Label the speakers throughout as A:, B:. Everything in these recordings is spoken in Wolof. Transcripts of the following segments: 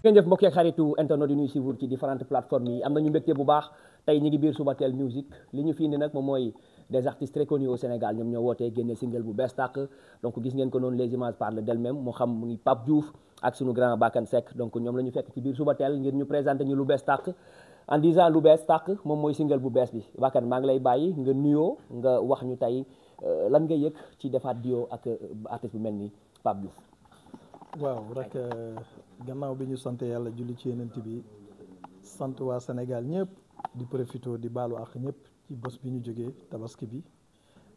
A: ngeen jëf mbokk ak xaritu internet yi ñuy suivre ci différentes plateformes yi am nañu mbégte bu baax tey ñi ngi biir Subatel Music li ñu fi indi nag moom mooy des artistes très connus au Sénégal ñoom ñoo wootee génne single bu bees tàq donc gis ngeen ko noonu les images parlent d'elles-mêmes moo xam mu ngi Pape Diouf ak sunu grand Bakane Seck donc ñoom la ñu fekk ci biir Subatel ngir ñu présenter ñu lu bees tàq en disant lu bees tàq moom mooy single bu bees bi Bakane maa ngi lay bàyyi nga nuyoo nga wax ñu tey lan nga yëg ci defaat duo ak artiste bu mel ni Pape Diouf.
B: waaw rek gannaaw bi ñu sant yàlla julli ci yenent bi sant waa Sénégal ñëpp di profité di baalu ak ñëpp ci bés bi ñu jógee tabaski bi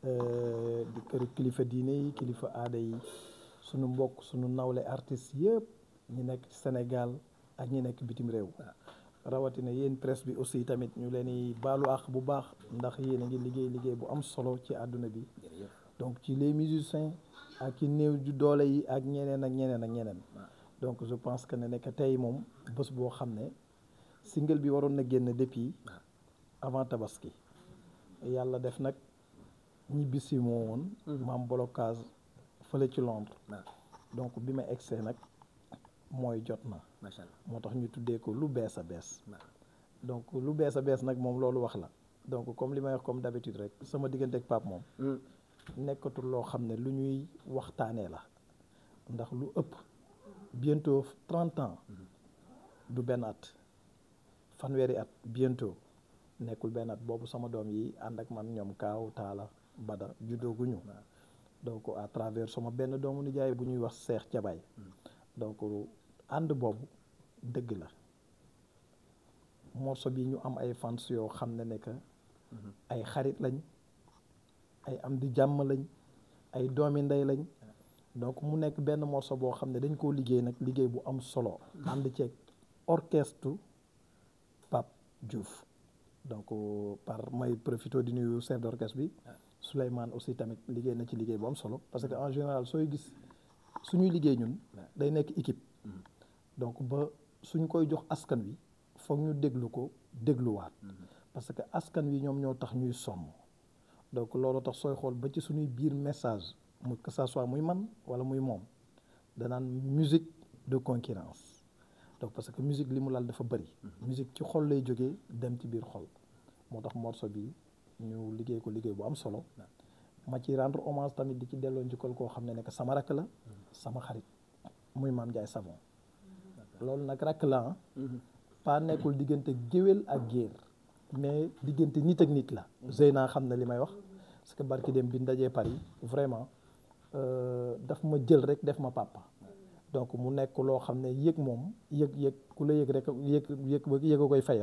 B: di kër kilifa diine yi kilifa aada yi sunu mbokk sunu nawle artistes yëpp ñi nekk ci Sénégal ak ñi nekk bitim réew rawatina yéen presse bi aussi tamit ñu leen di baalu ak bu baax ndax yéen a ngi liggéey bu am solo ci àdduna bi donc ci les musiciens ak ci néew ju doole yi ak ñeneen ak ñeneen ak ñeneen donc je pense que ne nekk tey moom bés boo xam ne single bi waroon na génn depuis avant tabaski yàlla def nag ñibbisi moo woon maam blocage fële ci Londres donc bi ma egsee nag mooy jot na moo tax ñu tuddee ko lu bees a bees donc lu bees a bees nag moom loolu wax la donc comme li may wax comme d'habitude rek sama diggante ak Pape moom nekkatul loo xam ne lu ñuy waxtaanee la ndax lu ëpp bientôt 30 ans du benn at fanweeri at bientôt nekkul benn at boobu sama doom yi ànd ak man ñoom Kaaw Taala Bada juddooguñu donc à travers sama benn doomu nijaay bu ñuy wax Seex Jabaay donc ànd boobu dëgg la morceau bi ñu am ay fans yoo xam ne nekk ay xarit lañ ay am di jàmm lañ ay doomi ndey lañ donc mu nekk benn morceau boo xam ne dañ koo liggéey nag liggéey bu am solo ànd ceeg orchestre Pape Diouf donc par may profité di nuyu chef d'orchestre bi Souleymane aussi tamit liggéey na ci liggéey bu am solo parce que en général sooy gis suñuy liggéey ñun day nekk équipe donc ba suñ koy jox askan wi foog ñu déglu ko dégluwaat parce que askan wi ñoom ñoo tax ñuy somm donc loolu tax sooy xool ba ci suñuy biir message mu que ça soit muy man wala muy moom danaan musique de concurrence donc parce que musique li mu laal dafa bëri musique ci xol lay jógee dem ci biir xol moo tax morceau bi ñu liggéey ko liggéey bu am solo ma ci rendre hommage tamit di ci delloo njukkal koo xam ne nekk sama rakk la sama xarit muy Mame Ndiaye Savon loolu nag rakk la pas nekkul diggante géwél ak géer mais diggante nit ak nit la Zeyna xam na li may wax parce que barki dem bi ndajee Paris vraiment daf ma jël rek def ma papa donc mu nekk loo xam ne yëg moom yëg ku la yëg rek yëg a koy fay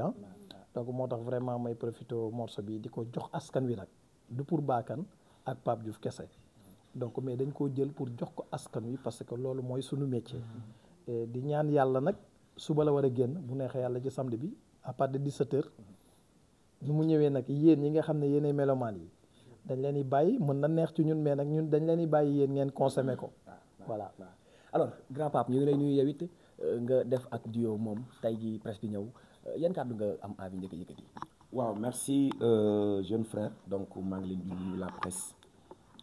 B: donc moo tax vraiment may profité morceau bi di ko jox askan wi nag du pour Bakane ak Pape Diouf kese donc mais dañ koo jël pour jox ko askan wi parce que loolu mooy suñu métier di ñaan yàlla nag suba la war a génn bu neexee yàlla ci samedi bi à partir de 17h nu mu ñëwee nag yéen ñi nga xam ne yéenay melomaan yi dañ leen di bàyyi mën na neex ci ñun mais nag ñun dañ leen di bàyyi yéen ngeen consommé ko voilà.
A: alors grand Pape ñu ngi lay nuyu yow it nga def ak duo moom tey jii presse bi ñëw yan kàddu nga am envie njëkk a yëkkati.
C: waaw merci jeune frère donc maa ngi leen di nuyu la presse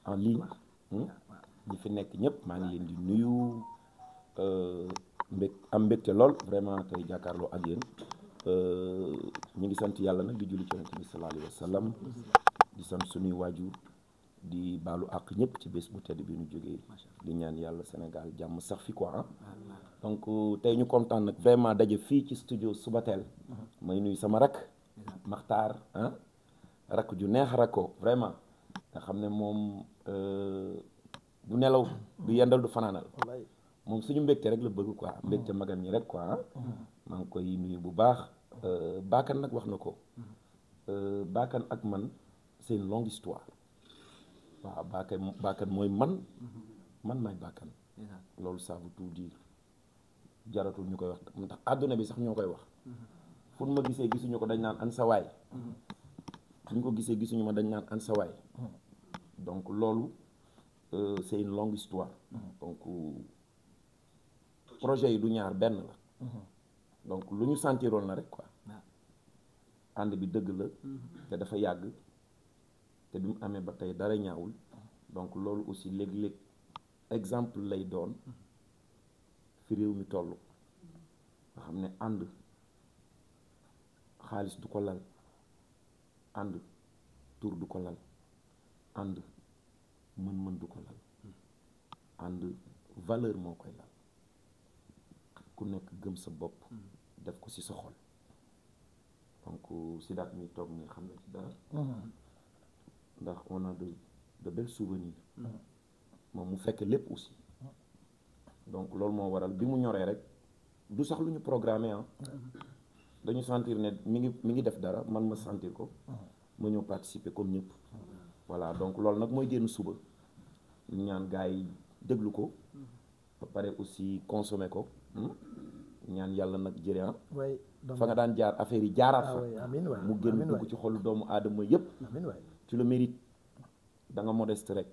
C: en ligne ñi fi nekk ñëpp maa ngi leen di nuyu am mbégte lool vraiment tey jàkkaarloo ak yéen ñu ngi sant yàlla nag di julli ci Yonent bi sallallahu alayhi wa sallam di sant suñuy waajur di baalu àq ñëpp ci bés bu tedd bi ñu jógee di ñaan yàlla Sénégal jàmm sax fi quoi donc tey ñu kontaan nag vraiment daje fii ci studio Subatel may nuyu sama rakk Maxtaar rakk ju neex rakkoo vraiment nga xam ne moom du nelaw du yendal du fanaanal moom suñu mbégte rek la bëgg quoi mbégte magam ñi rek quoi maa ngi koy nuyu bu baax Bakane nag wax na ko Bakane ak man c'est une longue histoire waaw Bakane mooy man maay Bakane loolu ça veut tout dire jaratul ñu koy wax ndax àdduna bi sax ñoo koy wax fu ma gisee gisuñu ko dañ naan an sa waay fu ñu ko gisee gisuñu ma dañ naan an sa waay donc loolu c'est une longue histoire donc projet yi du ñaar benn la donc lu ñu sentiroon la rek quoi ànd bi dëgg la te dafa yàgg te bi mu amee ba tey dara ñaawul donc loolu aussi léeg-léeg exemple lay doon fi réew mi toll nga xam ne ànd xaalis du ko lal, ànd tur du ko lal, ànd mën-mën du ko lal, ànd valeur moo koy lal. ku nekk gëm sa bopp def ko ci sa xol. donc Sidath mi toog ni xam na ci dara ndax on a de belles souvenirs moom mu fekk lépp aussi. donc loolu moo waral bi mu ñoree rek du sax lu ñu programmé dañu sentir ne mi ngi def dara man ma sentir ko ma ñëw participer comme ñëpp. voilà donc loolu nag mooy génn suba ñu ñaan gars yi déglu ko ba pare aussi consommer ko ñaan yàlla nag jëre fa nga daan jaar affaire yi jaaraat fa mu génn dugg ci xolu doomu aadama yëpp. tu le mérites da nga modeste rek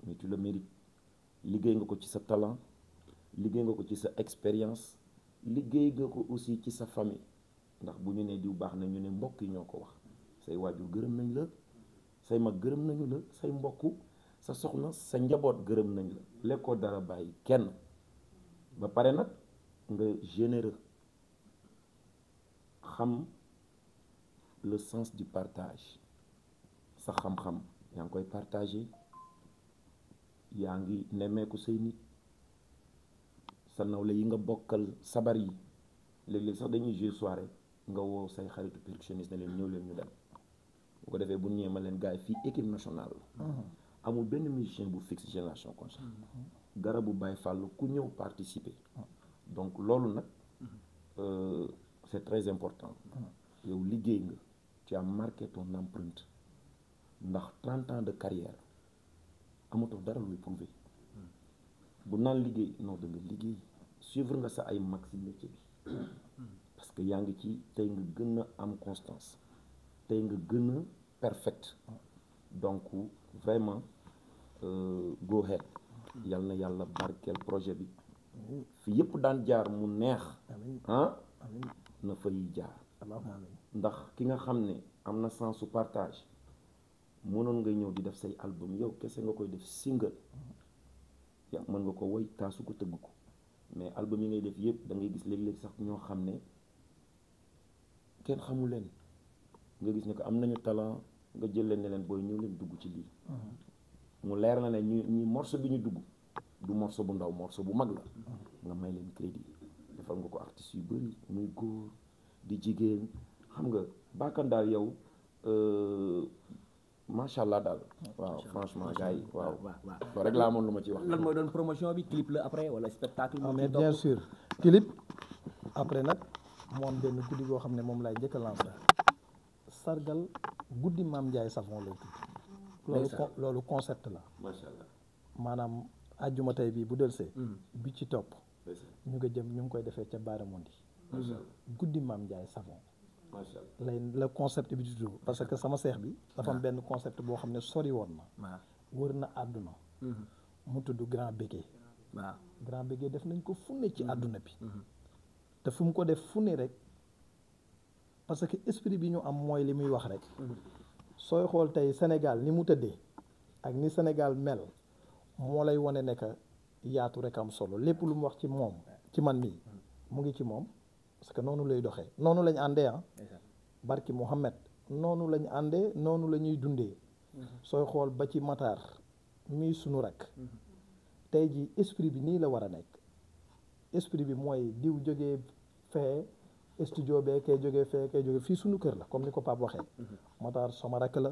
C: mais tu le mérites. liggéey nga ko ci sa talent, liggéey nga ko ci sa expérience, liggéey nga ko aussi ci sa famille ndax bu ñu nee diw baax na ñu ne mbokk yi ñoo ko wax. say waajur gërëm nañ la, say mag gërëm nañu la, say mbokk sa soxna sa njaboot gërëm nañ la, lekkoo dara bàyyi kenn ba pare nag nga généreux, xam le sens du partage. sa xam-xam yaa ngi koy partager, yaa ngi nemmeeku say nit, sa nawle yi nga bokkal sabar yi léeg-léeg sax dañuy jouer soirée nga woo say xaritu percussionniste ne leen ñëw leen ñu dem. bu ko defee bu ñëwee ma leen gars yi fii équipe nationale la amul benn musicien bu fixe Génération Consciente. garabu Baye Fall ku ñëw participer. donc loolu nag c'est très important. yow liggéey nga, tu as marqué ton empreinte ndax 30 ans de carrière amatoo dara luy prouver. bu naan liggéey non da nga liggéey suivre nga sa ay mag si métier bi parce que yaa ngi ci tey nga gën a am constance, tey nga gën a perfect. donc vraiment go ahead. yal na yàlla barkeel projet bi fi yëpp daan jaar mu neex na fay jaar ndax ki nga xam ne am na sens su partage mënoon nga ñëw di def say album yow kese nga koy def single yaa mën nga ko woy taasu ko tëgg ko mais album yi ngay def yëpp da ngay gis léeg-léeg sax ñoo xam ne kenn xamu leen nga gis ne ko am nañu talent nga jël leen ne leen booy ñëw leen dugg ci lii mu leer na ne ñi morceau bi ñu dugg du morceau bu ndaw morceau bu mag la nga may leen crédit defal nga ko artistes yu bëri muy góor di jigéen xam nga baakan daal yow macha allah daal waaw franchement gars yi waaw loolu rek laa amoon lu ma ci wax.
A: lan mooy doon promotion bi clip la après wala spectacle.
B: mais bien sûr clip après nag mu am benn guddi goo xam ne moom laay njëkk a lancé sargal guddi Mame Ndiaye Savon lay tudd. loolu concept la.
C: macha allah
B: maanaam àjjuma tey bii bu delsee bi ci topp ñu ngi koy defee ca Baaramondi. guddi Mame Ndiaye Savon.
C: macha allah
B: lay la concept bi di tudd parce que sama seex bi dafa am benn concept boo xam ne sori woon na wër na àdduna mu tudd Grand Bégué.
A: waaw
B: Grand Bégué def nañ ko fu ne ci àdduna bi te fu mu ko def fu ne rek parce que esprit bi ñu am mooy li muy wax rek sooy xool tey Sénégal ni mu tëddee ak ni Sénégal mel moo lay wane ne que yaatu rek am solo lépp lu mu wax ci moom ci man mii mu ngi ci moom parce que noonu lay doxee noonu lañ àndee barki Mouhamed noonu lañ àndee noonu la ñuy dundee sooy xool ba ci Matar mii sunu rek tey ji esprit bi nii la war a nekk esprit bi mooy diw jógee fee studio bee kay jógee fee kay jógee fii sunu kër la comme ni ko Pape waxee Matar sama rakk la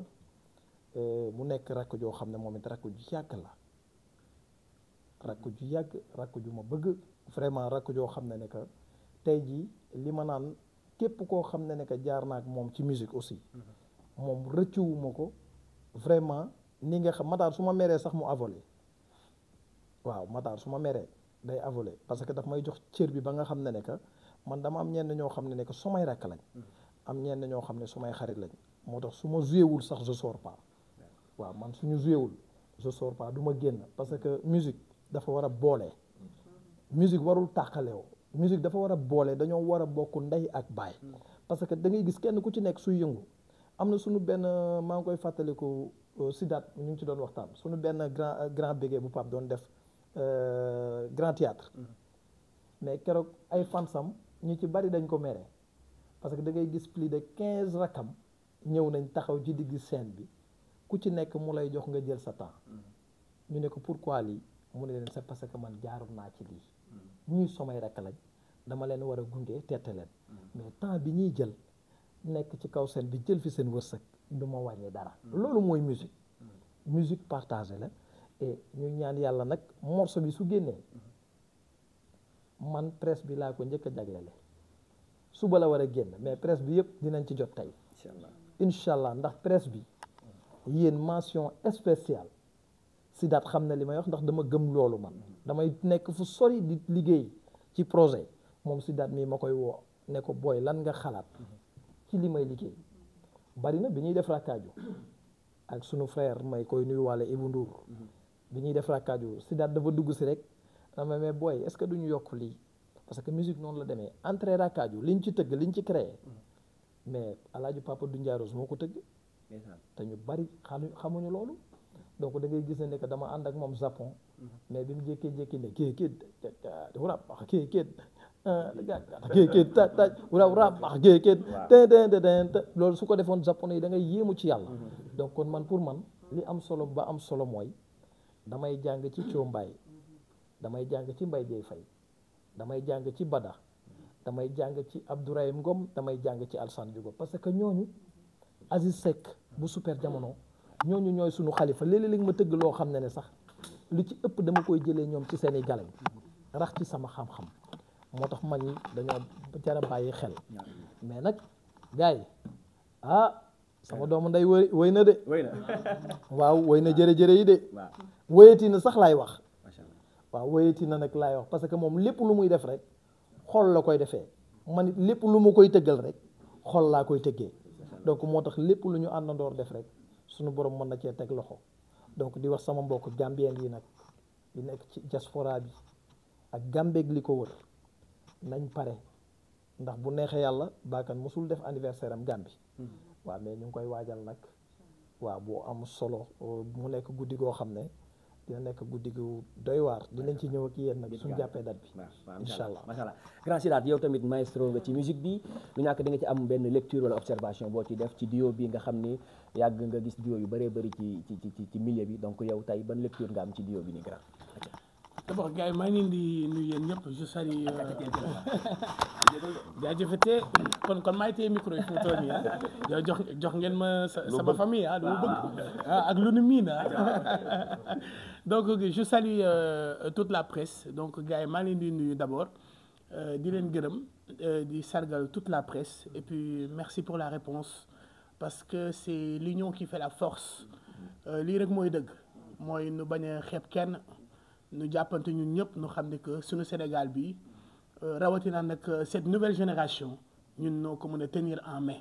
B: mu nekk rakk joo xam ne moom it rakk ju yàgg la rakk ju yàgg rakk ju ma bëgg vraiment rakk joo xam ne que tey jii li ma naan képp koo xam ne que jaar naa ak moom ci musique aussi moom rëccuwuma ko vraiment ni nga xam Matar su ma meree sax mu avolé waaw Matar su ma meree day avolé parce que daf may jox cër bi ba nga xam ne que man dama am ñenn ñoo xam ne que su may rakk lañ am ñenn ñoo xam ne su may xarit lañ moo tax su ma joué wul sax je sors pas waaw man suñu joué wul je sors pas du ma génn parce que musique dafa war a boole musique warul tàqalew musique dafa war a boole dañoo war a bokk ndey ak baay parce que da ngay gis kenn ku ci nekk suy yëngu am na suñu benn maa ngi koy fàttaliku Sidath ñu ngi ci doon waxtaan suñu benn grand bégué bu Pape doon def grand théâtre mais keroog ay fansam ñu ci bari dañ ko mere parce que da ngay gis plus de 15 rakam ñëw nañ taxaw ci digg scène bi ku ci nekk mu lay jox nga jël sa temps ñu ne ko pourquoi lii mu ne leen c'est parce que man jaarum naa ci lii ñuy somay rakk lañ dama leen war a gunge tette leen mais temps bi ñuy jël nekk ci kaw scène bi jël fi seen wërsëg du ma wàññi dara loolu mooy musique partagée la et ñu ñaan yàlla nag morceau bi su génnee man presse bi laa ko njëkk a jaglele suba la war a génn mais presse bi yëpp dinañ ci jot tey incha allah ndax presse bi yéen mention spéciale Sidath xam na li may wax ndax dama gëm loolu man damay nekk fu sori di liggéey ci projet moom Sidath mii ma koy woo ne ko booy lan nga xalaat ci li may liggéey bari na bi ñuy def rakkaaju ak sunu frère may koy nuyuwaale Ibou Ndour bi ñuy def rakkaaju Sidath dafa dugg si rek dama mais booy est-ce que duñu yokk lii parce que musique noonu la demee entrée rakkaaju liñ ci tëgg liñ ci créé mais Alaaji Papa Dundiaye Rose moo ko tëgg te ñu bari xamuñu loolu donc da ngay gis ne que dama ànd ak moom Japon mais bi mu jékkee-jékki ne kii wurab wax kii loolu su ko defoon japonais yi da ngay yéemu ci yàlla donc kon man pour man li am solo ba am solo mooy damay jàng ci Coombaay damay jàng ci Mbaye Dieye Faye damay jàng ci Bada damay jàng ci Abdourahim Ngom damay jàng ci Alsane Diogo parce que ñooñu Aziz Seck bu super jamono ñooñu ñooy sunu xalifa léeg-léeg ma tëgg loo xam ne sax lu ci ëpp dama koy jëlee ñoom ci seeni galañ rax ci sama xam-xam moo tax mag ñi dañoo jar a bàyyi xel mais nag gars yi sama doomu nday woy na de waaw woy na jërë-jërë yi de woyati na sax laay wax waaw woyati na nag laay wax parce que moom lépp lu muy def rek xol la koy defee man it lépp lu ma koy tëggal rek xol laa koy tëggee donc moo tax lépp lu ñu àndandoor def rek suñu borom mën na cee teg loxo donc di wax sama mbokk gambien yi nag di nekk ci diaspora bi ak Gambeeg li ko wër nañ pare ndax bu neexee yàlla baakan mosul def anniversaire am Gambie waaw mais ñu ngi koy waajal nag waaw boo am solo mu nekk guddi goo xam ne dina nekk guddi gu doy waar dinañ ci ñëw ak yéen nag suñu jàppee date bi incha allah
A: macha allah grand Sidath yow tamit maestro nga ci musique bi lu ñàkk di nga ci am benn lecture wala observation boo ci def ci duo bi nga xam ni yàgg nga gis duo yu bëree bëri ci milieu bi donc yow tey ban lecture nga am ci duo bi ni grand
D: d'abord gars yi maa ngi leen di nuyu yéen ñëpp je salue jaajëfate kon maay téye micro yi fu mu toll nii yow jox ngeen ma sama famille dama bëgg ak lu nu miin donc je salue toute la presse donc gars yi maa ngi leen di nuyu d'abord di leen gërëm di sargal toute la presse et puis merci pour la réponse parce que c'est l'union qui fait la force lii rek mooy dëgg mooy nu bañ a xeeb kenn nu jàppante ñun ñëpp nu xam ne que suñu Sénégal bi rawatina nag cette nouvelle génération ñun noo ko mën a tenir en main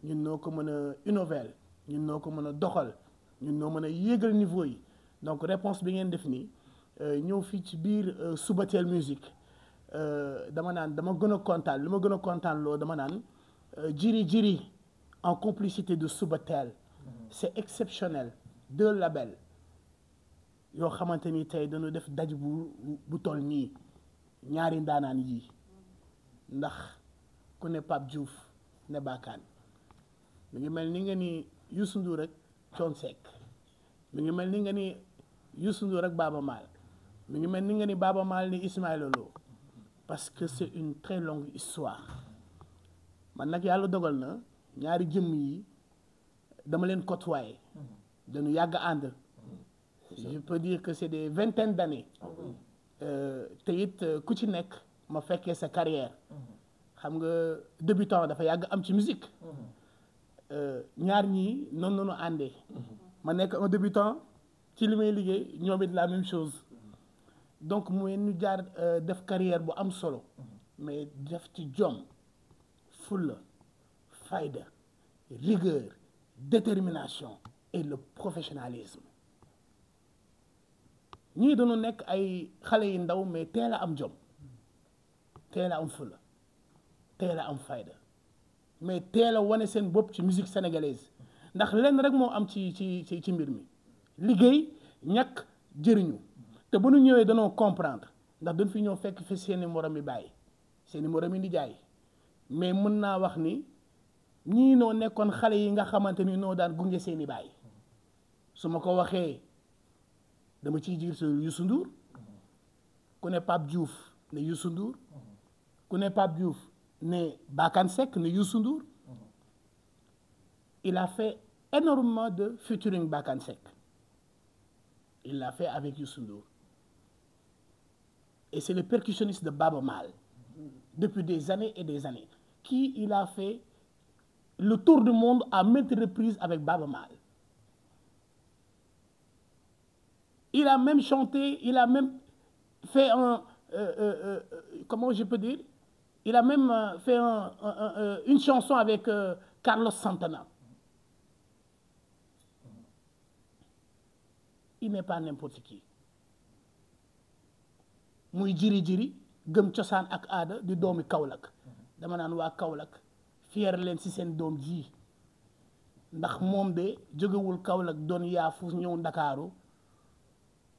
D: ñun noo ko mën a innover ñun noo ko mën a doxal ñun noo mën a yéegal niveau yi donc réponse bi ngeen def nii ñëw fii ci biir Subatel musique dama naan dama gën a kontaan li ma gën a kontaan loo dama naan jiri en complicité de Subatel c'est exceptionnel deux labels yoo xamante ni tey dañu def daj bu toll nii ñaari ndaanaan yii ndax ku ne Pape Diouf ne Bakane mi ngi mel ni nga ni Youssou Ndour rek Thione Seck mi ngi mel ni nga ni Youssou Ndour rek Baaba Maal mi ngi mel ni nga ni Baaba Maal ni Ismaïla Lo parce que c'est une très longue histoire man nag yàlla dogal na ñaari jëmm yi dama leen côtoyer dañu yàgg ànd je peux dire que c'est des vingtaines d'années te it ku ci nekk ma fekkee sa carrière xam nga débutant dafa yàgg am ci musique ñaar ñii noonu noonu àndee ma nekk un débutant ci li may liggéey ñoom it la même chose donc mooy ñu jaar def carrière bu am solo mais def ci jom fulla fayda rigueur détermination et le professionnalisme ñii dañu nekk ay xale yi ndaw mais teel a am jom teel a am fulla teel a am fayda mais teel a wane seen bopp ci musique sénégalaise ndax lenn rek moo am ci mbir mi liggéey ñàkk jëriñu te bu ñu ñëwee danoo comprendre ndax dañ fi ñëw fekk fi seeni morom bi bàyyi seeni moromi di jaay mais mën naa wax ni ñii noo nekkoon xale yi nga xamante ni noo daan gunge seeni baay su ma ko waxee dama ciy jiir sur Youssou Ndour ku ne Pape Diouf ne Youssou Ndour ku ne Pape Diouf ne Bakane Seck ne Youssou Ndour il a fait énormément de featuring Bakane Seck il l'a fait avec Youssou Ndour et c'est le percussionniste de Baba Maal depuis des années et des années qui il a fait le tour du monde à maintes reprises avec Baba Maal. Il a même chanté, il a même fait comment je peux dire, il a même fait une chanson avec Carlos Santana. Il n'est pas n'importe qui. muy jiri gëm cosaan ak aada di doomi Kaolack dama naan waa Kaolack fier leen ci seen doom ji ndax moom de jógewul Kaolack doon yaafu ñëw Ndakaaru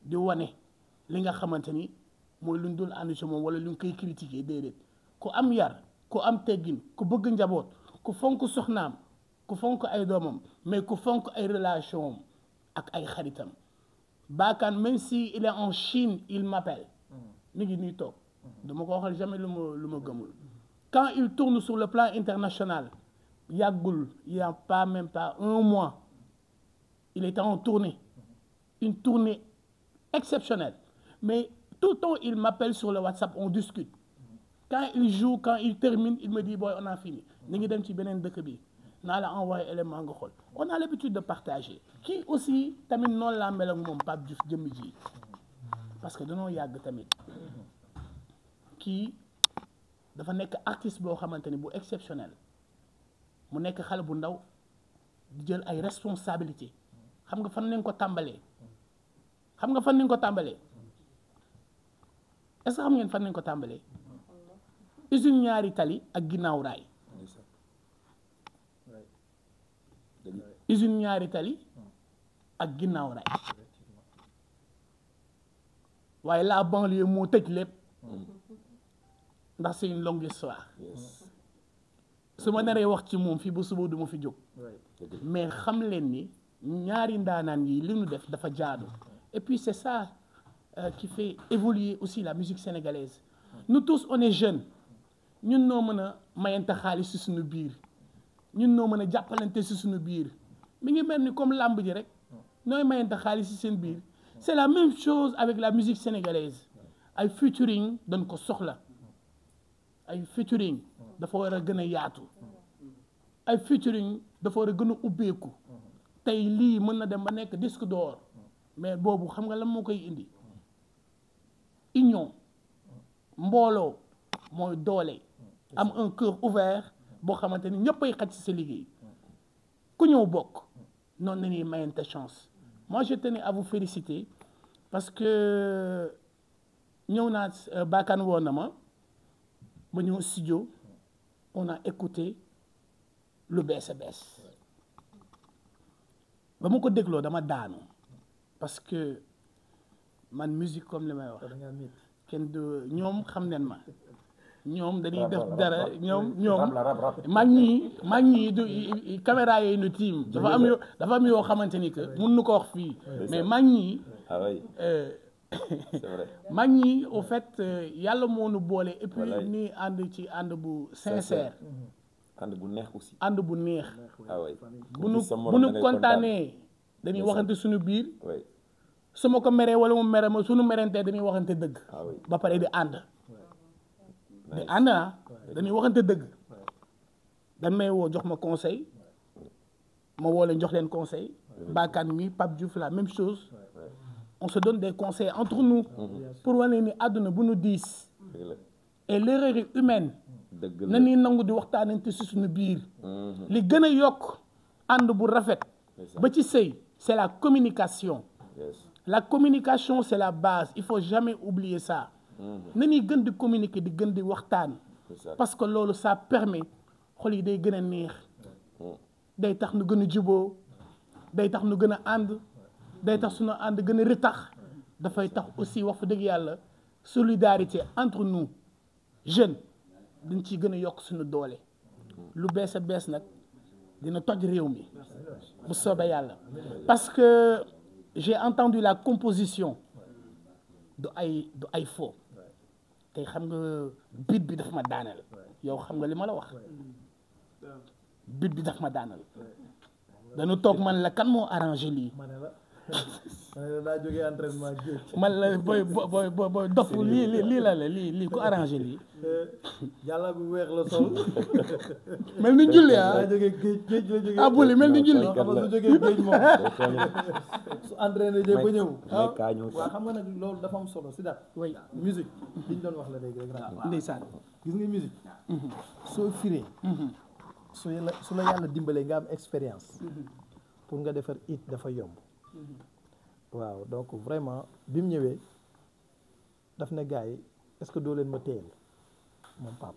D: di wane li nga xamante ni mooy luñ dul ànd ci moom wala luñ koy critiquer déedéet ku am yar ku am teggin ku bëgg njaboot ku fonk soxnaam ku fonk ay doomam mais ku fonk ay relation ak ay xaritam Bakane même si il est en Chine il m'appelle mi ngi nii toog dama ko waxal jamais lu ma gëmul quand il tourne sur le plan international yàggul il y a pas même pas un mois il était en tournée une tournée exceptionnelle mais tout le temps il m'appelle sur le WhatsApp on discute quand il joue quand il termine il me dit boy on a fini ñu ngi dem ci beneen dëkk bi naa la envoyé élément nga xool on a l'habitude de partager kii aussi tamit noonu laa mel ak moom Pape Diouf jëmm ji parce que danoo yàgg tamit kii dafa nekk artiste boo xamante ni bu exceptionnel mu nekk xale bu ndaw di jël ay responsabilités xam nga fan nañ ko tàmbalee est-ce que xam ngeen fan nañ ko tàmbalee usine ñaari tali ak ginnaaw raay usine ñaari tali ak ginnaaw raay waaye la banlieue moo tëj lépp ndax c'est une longue histoire su ma naree wax ci moom fii ba suba du ma fi jóg mais xam leen ni ñaari ndaanaan yi li ñu def dafa jaadu et puis c'est ça qui fait évoluer aussi la musique sénégalaise nous tous on est jeunes ñun noo mën a mayante xaalis ci suñu biir ñun noo mën a jàppalante ci suñu biir mi ngi mel ni comme làmb ji rek nooy mayante xaalis ci seen biir c'est la même chose avec la musique sénégalaise ay featuring dañ ko soxla ay featuring dafa war a gën a yaatu ay featuring dafa war a gën a ubbeeku tey lii mën na dem ba nekk disque d'or mais boobu xam nga lan moo koy indi union mbooloo mooy doole am un cœur ouvert boo xamante ni ñëpp ay xaj ci sa liggéey ku ñëw bokk noonu la ñuy mayante chance moi je tenais à vous féliciter parce que ñëw naa Bakane woon na ma ñëw studio on a écouté lu bees a bees ba ma ko dégloo dama daanu parce que man musique comme li may wax kenn du ñoom xam nen ma ñoom dañuy def dara ñoom mag ñi du caméra yooyu nu tiim dafa am yoo xamante ni que mun nu ko wax fii mais mag ñi mag ñi au fait yàlla moo nu boole et puis ni ànd ci ànd bu sincère
C: ànd bu neex aussi
D: ànd bu neex bu nu kontaanee dañuy waxante suñu biir su ma ko meree wala mu mere ma suñu merentee dañuy waxante dëgg ba pare di ànd dañuy waxante dëgg dañ may woo jox ma conseil ma woo leen jox leen conseil Bakane mi Pape Diouf la même chose on se donne des conseils entre nous pour wane ni àdduna bu nu diis et l'erreur est humaine na ni nangu di waxtaanante ci suñu biir li gën a yokk ànd bu rafet ba ci sëy c'est la communication la communication c'est la base il faut jamais oublier ça na ñuy gën di communiquer di gën di waxtaan parce que loolu ça permet xol yi day gën a neex day tax nu gën a juboo day tax nu gën a ànd day tax suñu ànd gën a rëtax dafay tax aussi wax fa dëgg yàlla solidarité entre nous jeunes dañ ciy gën a yokk suñu doole lu bees a bees nag dina toj réew mi bu soobee yàlla parce que j'ai entendu la composition du ay faux tey xam nga beat bi daf ma daaneel yow xam nga li ma la wax beat bi daf ma daaneel dañu toog man la kan moo arrangé lii
B: daa jógee entraînement géej.
D: man la booy dof lii la lii ku arrangé lii
B: yàlla bu weex la sol.
D: mel ni julli
B: daa jógee géej la jógee.
D: ah buli mel ni julli
B: xam nga su jógee géej moom su entraîné jee ba ñëw.
C: waaw
B: xam nga nag loolu dafa am solo si daal.
D: oui
B: musique li ñu doon wax la léegi rek.
D: ndeysaan
B: gis nga musique soo firee su la yàlla dimbalee nga am expérience pour nga defar it dafa yomb waaw donc vraiment bi mu ñëwee daf ne gars yi est-ce que doo leen ma téyel moom Pape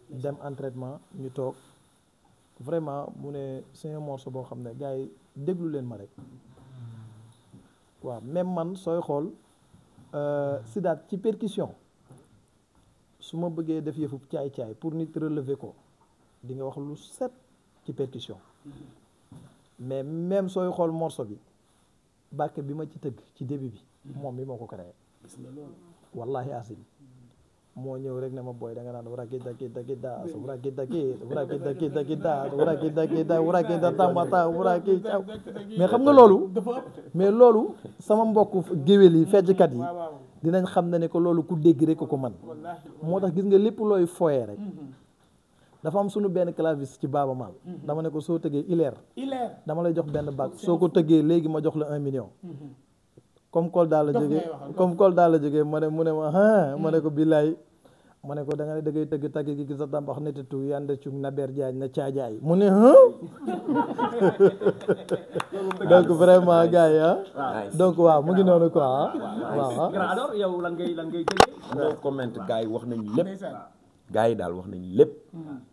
B: dem entraînement ñu toog vraiment mu ne c'est un morceau boo xam ne gars yi déglu leen ma rek waaw même man sooy xool Sidath ci percussion su ma bëggee def yëfu caay-caay pour nit relever ko di nga wax lu set ci percussion mais même sooy xool morceau bi bàkk bi ma ci tëgg ci début bi moom mi moo ko créé wallahi asim moo ñëw rek ne ma booy da nga naan wuraki daki daki da wuraki daki wuraki daki daki da wuraki daki da wuraki da tambata wuraki mais xam nga loolu mais loolu sama mbokk géwél yi fecckat yi dinañ xam ne ko loolu ku dégg rek ko man moo tax gis nga lépp looy foyee rek dafa am sunu benn claviste ci Baaba Maal dama ne ko soo tëggee ileer dama lay jox benn bac soo ko tëggee léegi ma jox la 1 million comme Kolda la jógee ma ne mu ne ma ne ko billaay ma ne ko da nga ne da ngay tëgg taggi gi sa tambax netatu yanda cung na ber jaañ na caajaay mu ne donc vraiment gars yi donc waaw mu ngi noonu quoi waaw
A: alors yow lan ngay jëlee
C: no comment gars yi wax nañ lépp gars yi daal wax nañ lépp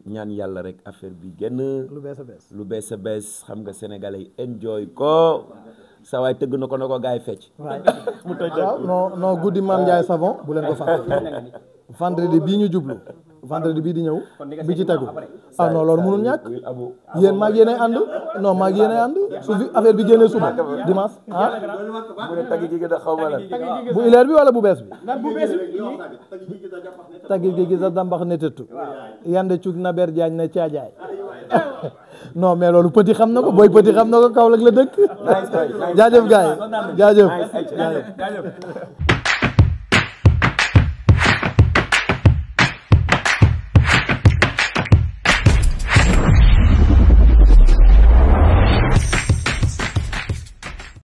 C: ñaan yàlla rek affaire bi génn
B: lu bees a
C: bees xam nga sénégalais yi enjoy ko sa waay tëgg na ko gars yi fecc mu toj
B: waaw non guddi Mame Ndiaye Savon bu leen ko fàtte vendredi bii ñu jublu vendredi bii di ñëw bi ci tegu non loolu mënul ñàkk yéen maag yéenay ànd non maag yéenay ànd su fi affaire bi génnee suba dimanche
C: mu ne tagg gi da xaw ma la
B: bu ileer bi wala bu bees bi taggi gi sa dambax ne tëttu yande cug na ber jaañ na caajaay non mais loolu petit xam na ko booy petit xam na ko Kaolack la dëkk jaajëf gaay jaajëf